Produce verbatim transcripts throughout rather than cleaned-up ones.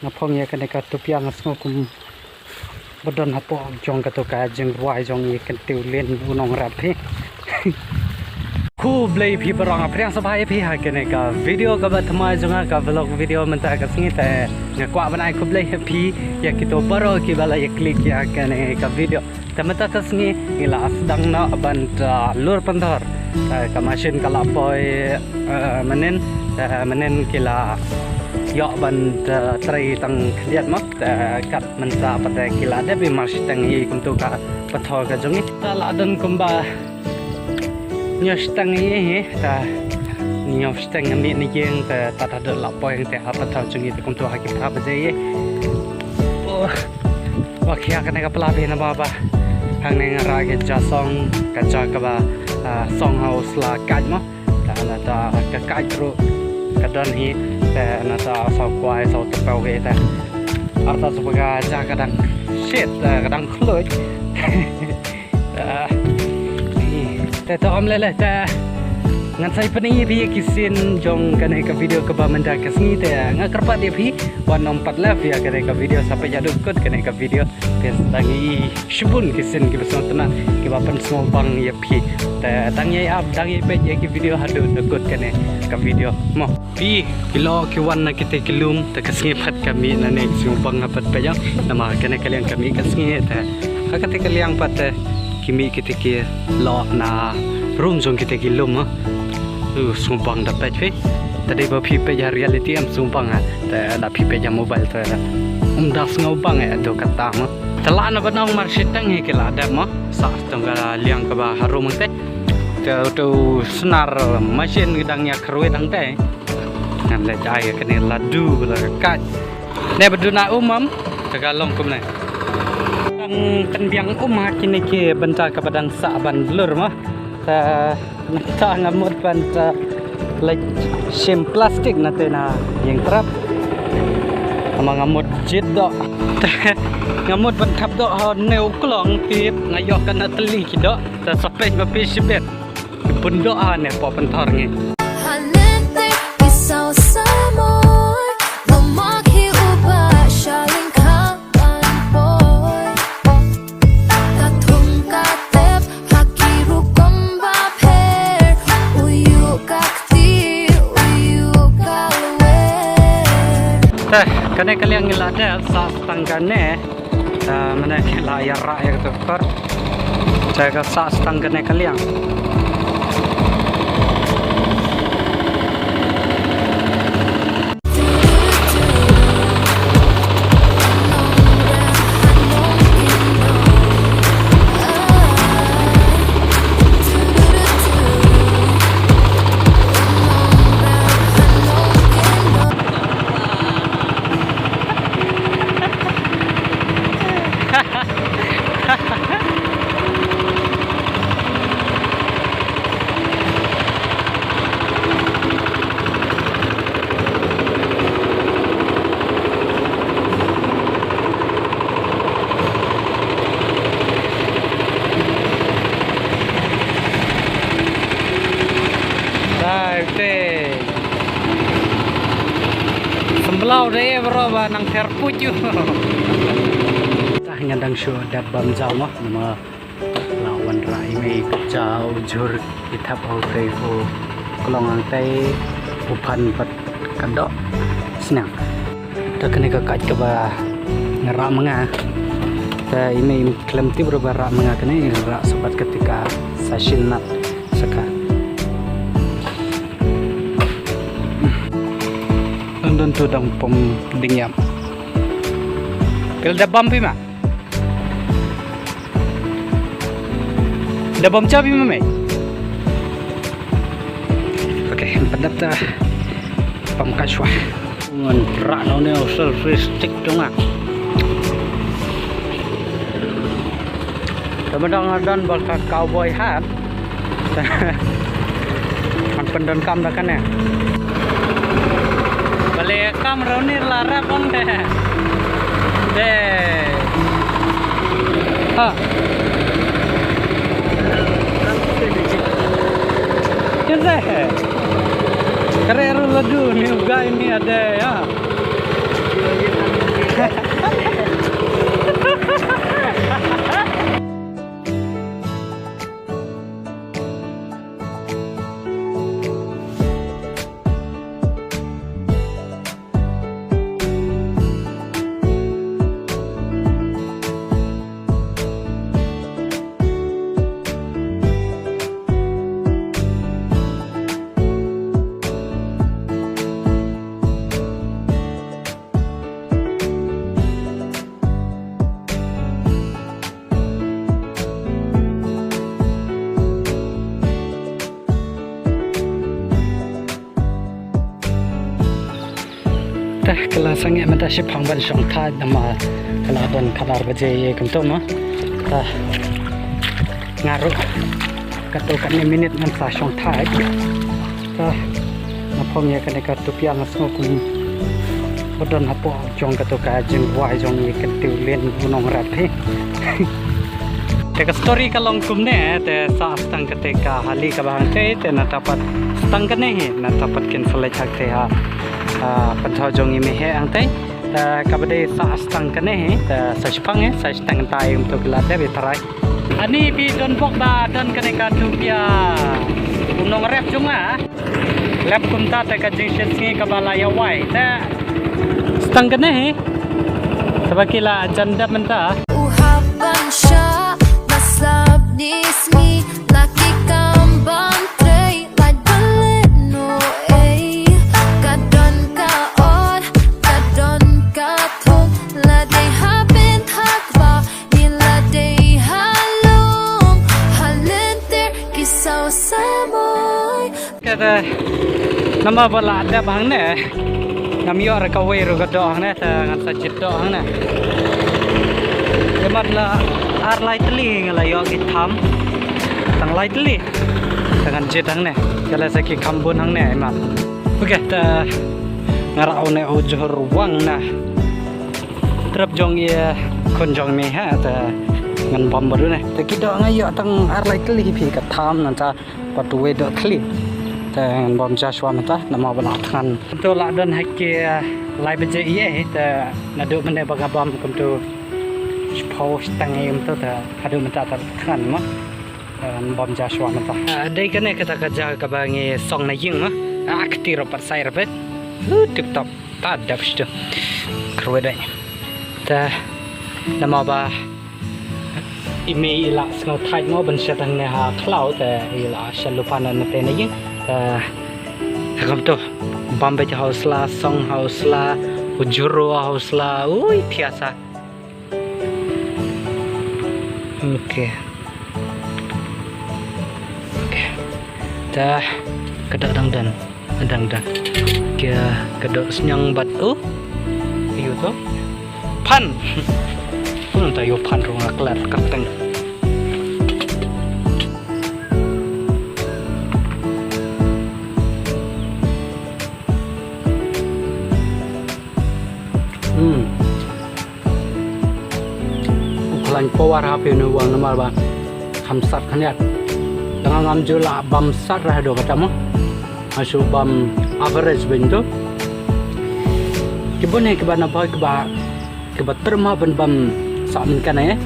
Nga phong ïa kane ka tupiang, nga sngew kum ba don hapoh jong kato ka jingrwai jong i kyntiew lin u nongrep hi. Khublei phi baroh, nga pdiang sngewbha ïa phi ha kane ka video kaba thymmai jong nga, ka vlog video mynta ka sngi. Te nga kwah ban ai khublei ïa phi, ïa kito baroh kiba la ïa click ïa kane ka video. Te mynta ka sngi ngi la sdang noh ban, uh, lur pynthor. Uh, ka machine ka la poi, uh, mynnin, uh, mynnin ki la ïoh ban, uh, trei tang khyndiat mo. Te kat mynta pat te ki la dep i mar shiteng hi kumto ka pynthor ka jong ngi. Te la don kumba hynñiew shiteng hi hi. Te hynñiew shiteng nga mih na ïing, te tad haduh la poi te ha pynthor jong ngi te kumto ha ki phra baje hi. Oh. Wa khia kane ka pla phi namar ba hangne nga rah ka ja song, ka ja kaba, ah, song house la kait mo. Te nangta ka kait ruh ka don hi, te nangta saw kwai saw tyrpew hi te. Arta suba ka ja ka dang shit, eh, ka dang khluit. Ah, te to ym lei lei te ngan sa pynïoh ïa phi ki sien jong kane ka video kaba mynta ka sngi. Te nga kyrpad ïa phi wat nym pat left ïa kane ka video, sa peit haduh kut kane ka video. Te dang ïoh shibun ki sien kiba sngewtynnat kiba pynsngewbang ïa phi. Te dang ïa ap, dang ïa peit ïa ki video haduh kut kane ka video mo. Phi, ki lyoh ki wan na kita ki lum, te ka sngi pat ka mih nangne, sngewbang nga pat peit ïa. Namar kane ka liang ka mih ka sngi te ha kata ka liang pat te ki mih kita ki lyoh na rum jong kita ki lum ha. Uh, sngewbang da peit phi. Te dei ba phi peit ha reality em sngewbang ha. Te da phi peit ha mobile te da. Um da sngewbang eh do kata mo. Te la na ba nong mar shiteng hi ki la dep mo. Sa tong ka liang kaba harum te. Te uto u snar machine ki dang ïa kyrwit hangtai. Ngan leit ai kane ladu la ka kait. Ne ba duna um am, te ka long kumne. Dang pynbiang um ha kine ki bynta kaba dang sah ban blur mo. Te nangta nga mut ban te leit shim plastik na te na ïing trap. Ama nga mut jied doh. Te nga mut ban thap doh ha ne u klong tip nga ïoh ka na tylli ki doh. Te sa peit ba phi shibit. Bun doh ha ne pop pynthor ngi. Hanete i saw samoi, lo mak hi uba shaling ka ban poi. Ka thung ka tep, ha ki rukom ba pher, u ïu ka kti, u ïu ka lwer. Te, kane ka liang ngi la dep, sa tang kane. Ah, mynne ki la ïa rah ïa kato ka kor. Te ka sah stang kane ka liang. Dai, te. Semblaw de bro ba nang ter puju. Tah nga dang shu dep bam jaw mo, namar la wan rah i mei ka jaw jhur i thap hau tei u klong ang tei u phan pat ka doh snang. Ta kane ka kait kaba nga rah ma nga. Ta i mei khlem tip ruh ba rah ma nga kane, nga rah sabat ka tika sa shin nat saka. Don don tu dang pom ding yam. Pil da bam pi ma. Da bam chabi ma me. Okay, padap ta pam kashwa. Ngan rah no ne selfie stick tu nga. Temen dang don ba ka cowboy hat. Han pyndonkam da kane. Bale kam rawnir la rap ong de. De. Ha. Kese. Kare ru ladu ni ugai ni ade ya. Sangeh mynta shipang ban shong thait namar ka la don khatar baje ïa kumto ma. Ta nga ruh katto katne minit ngan sa shong thait. Ta nga phong ïa kane ka tupia nga sngew kum ba don hapoh jong kato ka jingwai jong ïa ka Tiew Lin u nongrep hi. Te ka story ka long kumne, te sah stang kata ka hali kaba hangtei, te nangta pat stang kane hi, nangta pat kin sa leit hangtei ha, ha pynthor jong i mei heh hangtei. Te kaba dei sah stang kane hi, te sa shipang hi, sa shiteng kynta i um to ki la dep i tharai. Ani phi don bok ba don kane ka tupia u nongrep jong nga. Lep kumta te ka jingshisngi kaba la ïa wai te stang kane hi. Te ba ki la jan dep mynta. U hap ban shah ba slap ni sngi la ki kam ban trei lait ba leh no ei. Ka don ka ot ka don ka thok la dei ha pynthak ba ni la dei ha long ha lynter ki saw samoi. Kata namar ba la dep hangne ngam ïoh re kawei ruh ka doh hangne te ngan sa jied doh hangne. Te mat la ar lai tylli nga la ïoh ki tham. Tang lai tylli. Te ngan jied hangne. Te la sa ki kham bun hangne ai mat. Okay te nga rah une u jhur wang na trep jong i khun jong i mei ha te ngan bam bad une. Te ki doh nga ïoh tang ar lai tylli phi ka tham nangta pat uwei doh tylli. Te ngan bam ja shuwa mynta namar ba la thngan. Kumto la don ha ki lai baje ïa te naduh mynne ba nga bam kumto shiphew shiteng ïa kumto te haduh mynta te thngan ma. Te ngan bam ja shuwa mynta. Ah, dei kane kata ka jaka kaba ngi song na ïing ma. Ah, kti ruh pat sai ruh pat. Huh, tip top. Ta dap shtu. Kyrwet dai. Ta namar ba i mei i la sngew thait mo ban shet hangne ha khlaw te i la shet lypa na te na ïing. Ta ha kumto bam beit ha u sla, song ha u sla, u jhur ha u sla. Ui, thiah sa. Okay. Okay. Dah, ka doh dang don. Dang don. Ka, ka doh sniang bad u. Ayu to. Phan. Pun ta yu phan rung aklat kapteng. Hmm. U khlaiñ power ha phi ne wang namar ba kham sat khyndiat. Tang ngam ju lah bam sat rah do kata mo. Nga shu bam average beiñ to. Ki bun hi kiba na bhoi kiba, kiba trma ban bam sat mynkan eh.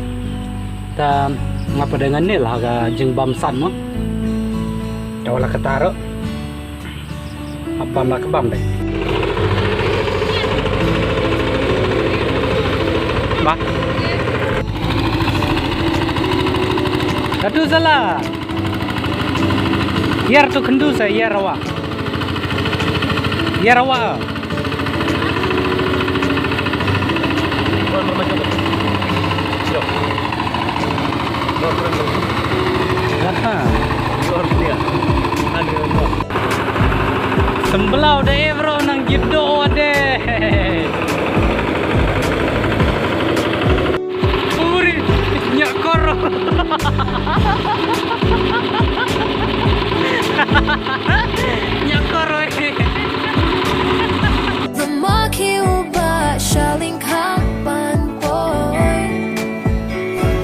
Ta nga pat ngan nil ha ka jingbam sat mo. Ta wala kata ruh. Hap bam la ka bam dei. Ba. Katu sala. Ïar tu khendu sa ïar rawa. Ïar rawa. Aha. Semblaw de bro nang gipdo de. Uri, nyak koro. Nyak koro. Rama ki uba shaling khang pan poi.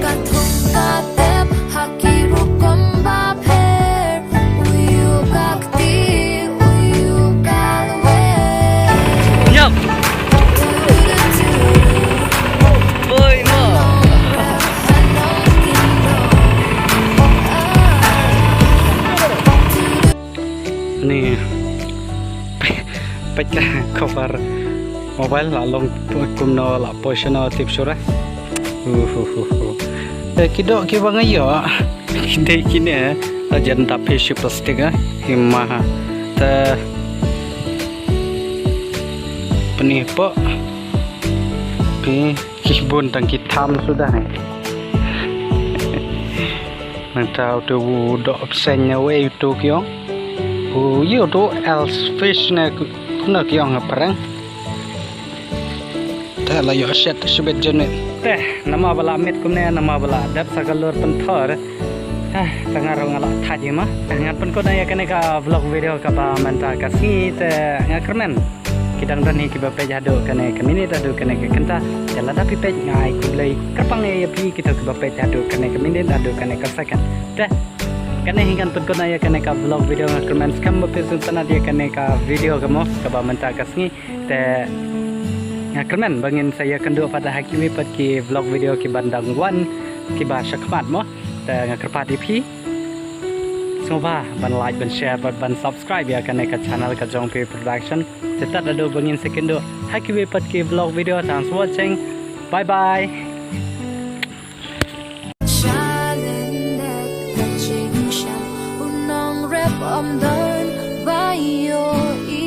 Ka thung ka tep ha ki rukom ba pher. U yu ka kti, u yu ka lwe. Yap. Oi ma. Ni. Peit ka cover mobile la long kumno la position tip sure. Uhuhuhu. Eh, ki doh kiba nga ïoh. Ki dei kine la jan da phi shi plastic eh. Hi ma ha. Te pynïapoh. Phi ki bun tang ki tham suda hi. Nangta uto u doh pseng ne wei uto ki ong. U ïoh uto else fish ne kumno ki ong ha phareng. La ïoh shet shibit jynmit. Te namar ba la miet kumne, namar ba la dep sa ka lur pynthor. Te nga ruh nga la thait hi ma. Ngan pynkut noh ïa kane ka vlog video kaba mynta ka sngi. Te nga kyrmen ki dang don hi kiba peit haduh kane ka minit, haduh kane ka kynta. Te lada phi peit, nga ai khublei kyrpang ïa phi kito kiba peit haduh kane ka minit, haduh kane ka second. Te kane hi ngan pynkut noh ïa kane ka vlog video. Nga kyrmen skhem ba phi sngewtynnat ïa kane ka video ka mo kaba mynta ka sngi. Te nga kyrmen ba ngin sa ïakynduh pat ha kiwei pat ki vlog video kiban dang wan, kiba sha khmat mo. Te nga kyrpad ïa phi sngewbha ban like, ban share bad ban subscribe ïa kane ka channel ka Jong Phi Production. Te tad haduh ba ngin sa ïakynduh ha kiwei pat ki vlog video. Thanks for watching. Bye bye. Shalyndet ka jingshem, u nongrep ym don ba ïohi.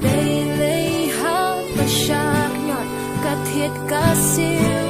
Dei lei ha ka shakñiot, ka thied ka siew.